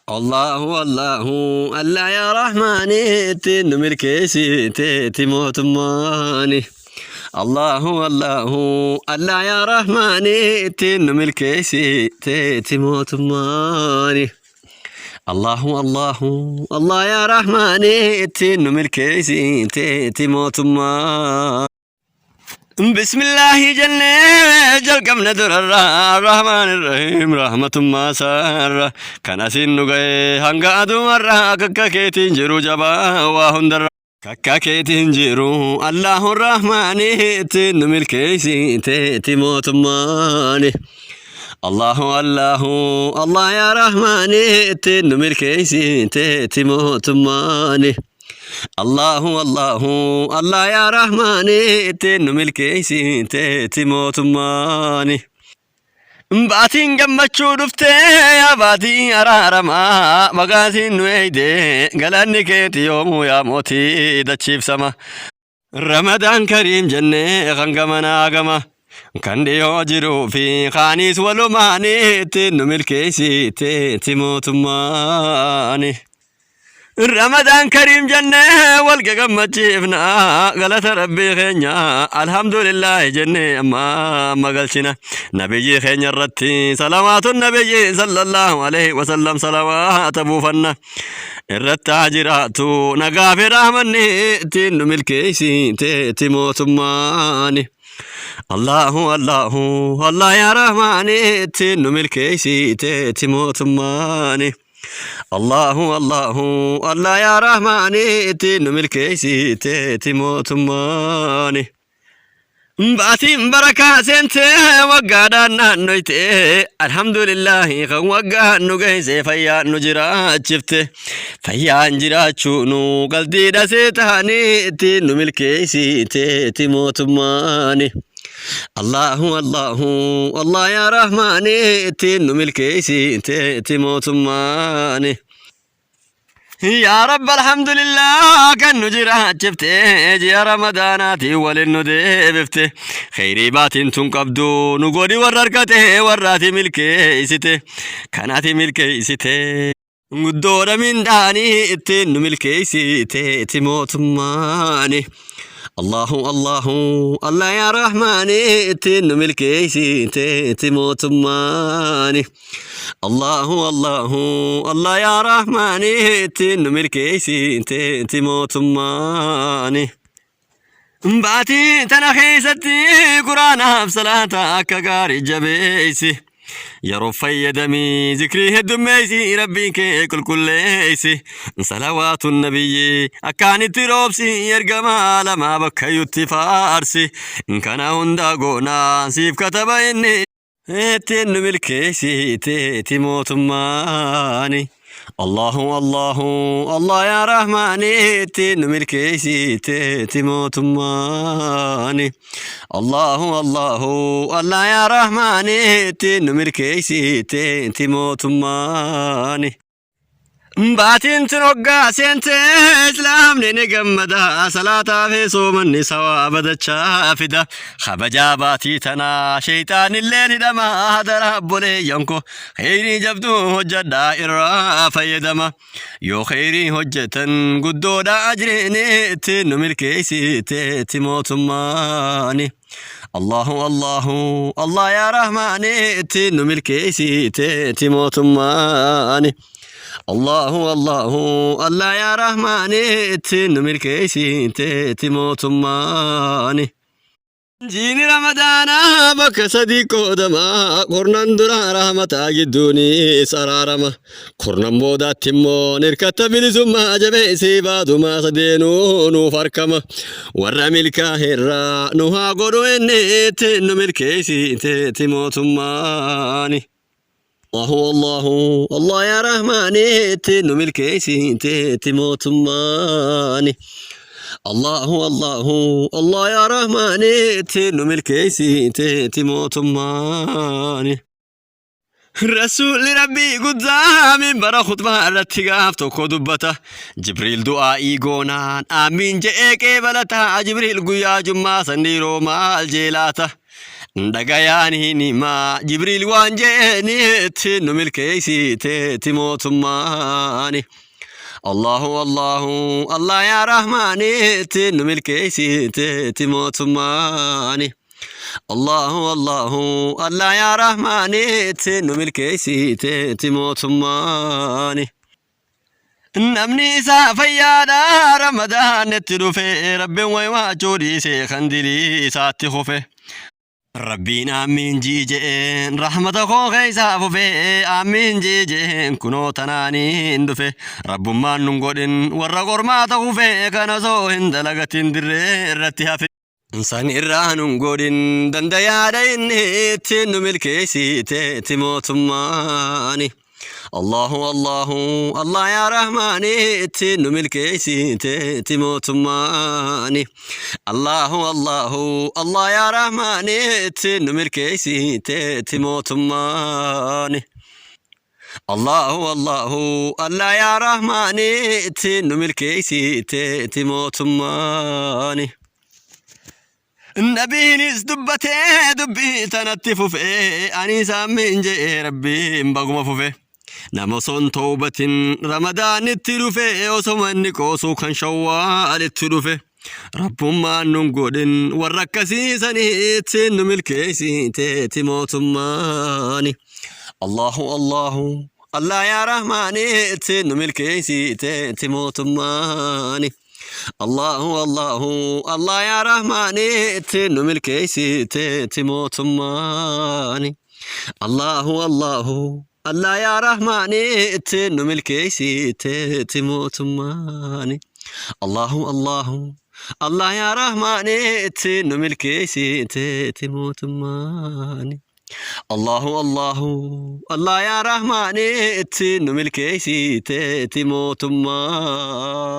Allahu Allahu Allah yaa Rahmaani ittiin nu milkeessiteeti mootummaani. Allahu Allahu Allah yaa Rahmaani ittiin nu milkeessiteeti mootummaani. Allahu Allahu Allah yaa Rahmaani ittiin nu milkeessiteeti mootummaa. Bismillaahi jennee jalqabne durarraa Rahmaan Irrahiim rahmatummaa isaarra kan asiin nu ga'e hanga adumarraa kakka keetiin jiru jabaa waa hundarra kakka keetiin jiru Allahu Rahmaani ittiin nu milkeessiteeti mootummaani Allahu Allahu Allah yaa Rahmaani ittiin nu milkeessiteeti mootummaani. Allahu Allahu Allah yaa Rahmaani ittiin nu milkeessiteeti mootummaani. Baatiin gammachuu dhuftee yaa baatii araaramaa magaatiin nu eeyde galanni keeti yoomuu yaa mootii dachiifsama. Ramadaan kariim jennee kan gamanaa gama kan dhiyoo jiruu fi kaaniis walumaani ittiin nu milkeessiteeti mootummaani. Ramadaan kariim jennee wal gagammachiifna galata rabbii keenya alhamdulillaahi jennee amma amma galchina nabiyyi keenya irratti salawaatun nabiyyi sallallahu alaihi wasallam salawaata buufanna irratti haa jiraatu nagaa fi rahmanni ittiin nu milkeessiteeti mootummaani. Allahu Allahu Allah yaa rahmaani ittiin nu milkeessiteeti mootummaani. Allahu Allahu Allah yaa rahmaani ittiin nu milkeessiteeti mootummaani. Baatiin barakaa seentee waggaadhaan naannoyte alhamdulillaahi kan waggaan nu geesse fayyaan nu jiraachifte fayyaan jiraachuu nu qaldiidha seetaanii ittiin nu milkeessiteeti mootummaani. Allahu Allahu Allah yaa Rahmaani ittiin nu milkeessiteeti mootummaani. Yaa Rabbi alhamdulillah kan nu jiraachifte ji'a ramadaanaatiin waliin nu deebifte kheyrii baatiin tun qabdu nu godhi warra argate warra ati milkeessite kan ati milkeessite guddoodha mindaanii ittiin nu milkeessite ti mootummaani. Allahu Allahu Allah yaa Rahmaani ittiin nu milkeessite ti mootummaani. Allahu Allahu Allah yaa Rahmaani ittiin nu milkeessiteeti mootummaani. Baatii tana keessatti quraanaaf salaata akka gaarii jabeessi. Yeroo fayyadamii zikrii heddummeessi rabbiin kee qulqulleessi. Salawaatun nabiyyi akkaan itti roobsi ergamaa lamaa bakkayyutti faarsi. Kana hunda goonaa siif kataba inni. Ittiin nu milkeessiteeti mootummaani. Allahu Allahu Allah yaa Rahmaani ittiin nu milkeessiteeti mootummaani. Allahu Allahu Allah yaa Rahmaani ittiin nu milkeessiteeti mootummaani. Baatiin tun hoggaa seente islaamni ni gammada salaataa fi soomanni sawaaba dachaa fida kabajaa baatii tanaa sheeyxaanilleen hidhama hadara obboleeyyan koo kheyrii jabduu hojjadhaa irraa fayyadama yoo kheyrii hojjetan guddoodha ajriin ittiin nu milkeessiteetti mootummaani. Allahu Allahu Allah yaa Rahmaani ittiin nu milkeessiteeti mootummaani. Allahu Allahu Allah yaa Rahmaani ittiin nu milkeessiteeti mootummaani. Jiini Ramadaanaa bakka sadii qoodama kurnan duraa rahmataa gidduunis araarama kurnan boodaatti immoo nirkatta bilisummaa jabeessee baadumaa sadeenuu nuuf arkama. Warra milkaa'erraa nu haa godhu inni ittiin nu milkeessiteeti mootummaani. Allahu Allahu Allah yaa Rahmaani ittiin nu milkeessiteeti mootummaani. Allahu Allahu Allah yaa Rahmaani ittiin nu milkeessiteeti mootummaani. Rasuulli Rabbii guddaa minbara khutbaa irratti gaaf tokko dubbata. Jibriil du'aa'ii goonaan aamiin je'ee qeebalata. Jibriil guyyaa jummaa san dhiiroo maal jeelaata. Dhagayaan hin himaa Jibriil waan jeenitti nu milkeessiteetti mootummaani. Allahu Allahu Allah yaa Rahmaanitti nu milkeessiteetti mootummaani. Allahu Allahu Allah yaa Rahmaanitti nu milkeessiteetti mootummaani. Namni isaa fayyaadha Ramadaanitti dhufe Rabbiin waywaachuu dhiise kan dilii isaatti kufe. Rabbiin aamiin jii je'een rahmata koo keessaa fufe aamiin jii je'een kunoo tanaaniin dhufe Rabbummaan nun godhin warra qormaata kufe kan osoo hin dalagatin dirree irratti hafe. San irraa nun godhin dandayaadha inni ittiin nu milkeessiteetti mootummaani. Allahu Allahu Allah yaa Rahmaani ittiin nu milkeessiteetti mootummaani. Allahu Allahu Allah yaa Rahmaani ittiin nu milkeessiteetti mootummaani. Allahu Allahu Allah yaa Rahmaani ittiin nu milkeessiteetti mootummaani. Nabiinis dubbatee dubbii tanatti fufee ani saammiin je'ee rabbiin baguma fufe. Nama osoo hin toobatin ramadaanitti dhufe osoma inni qoosuu kan shawwaalitti dhufe. Rabbummaan nun godhin warra akkasii saniitti nu milkeessiteeti mootummaani. Allahu Allahu Allah yaa Rahmaani itti nu milkeessiteeti mootummaani. Allahu Allahu Allah yaa Rahmaani itti nu milkeessiteeti mootummaani. Allahu Allahu Allah yaa Rahmaani itti nu milkeessiteeti mootummaani. Allahu Allahu Allah yaa Rahmaani itti nu milkeessiteeti mootummaani. Allahu Allahu Allah yaa Rahmaani itti nu milkeessiteeti mootummaani.